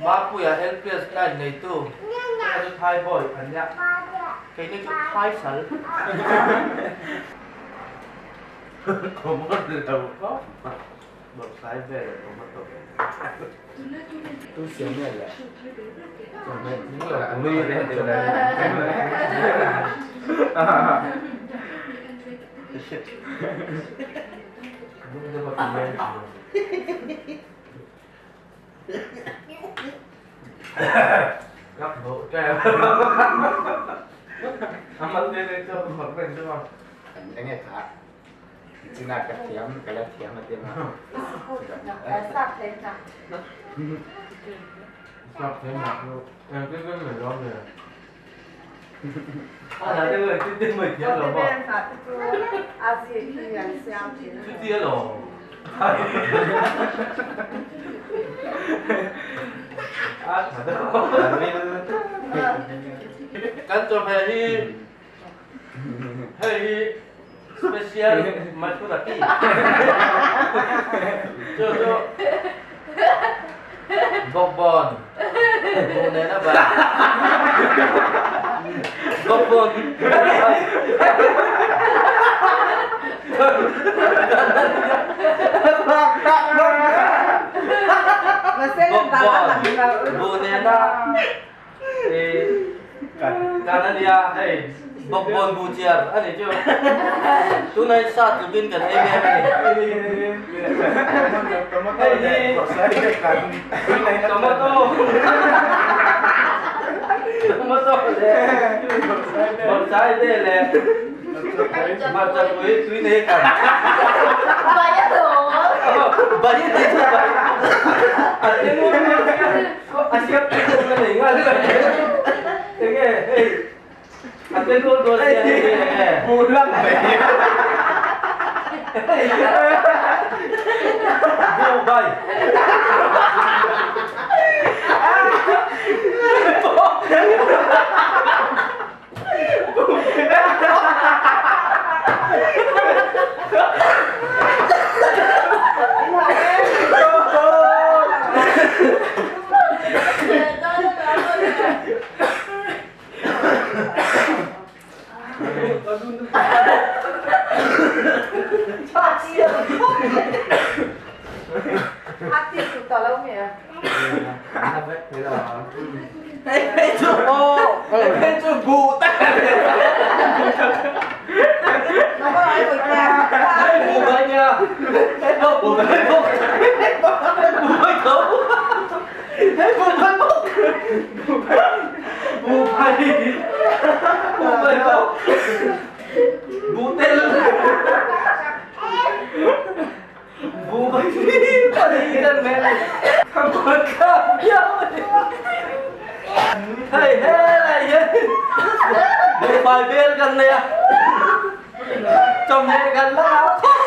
Mapuia LPS line neitu kha chu Thai boy an nia, keini chu Thai sal. Enge kha china ka thiam ka la thiam a tia ma. Kan chawhmeh hi hei hi special Mathurati chu chu bawkbawn buh nena ban bawkbawn bawkbawn buh nena Kan a nia hei bawkbawn bu chiar a ni chu. Tunah hi sa tlukin kan ei mek a ni. Hei hi tomato tomato leh bawrhsai te leh hmarcha pui tui nei kan. Bai a ni chu bai a teng A siam tih pawh ka nei nghal hlauh mai. Enge hei a tel dawn dawn sia hei hi enge. Hmuh lang mai. Go bye. Hei chu hei chu buh tak Hei helai hian buhfai bel kan nei a, chawhmeh kan la a.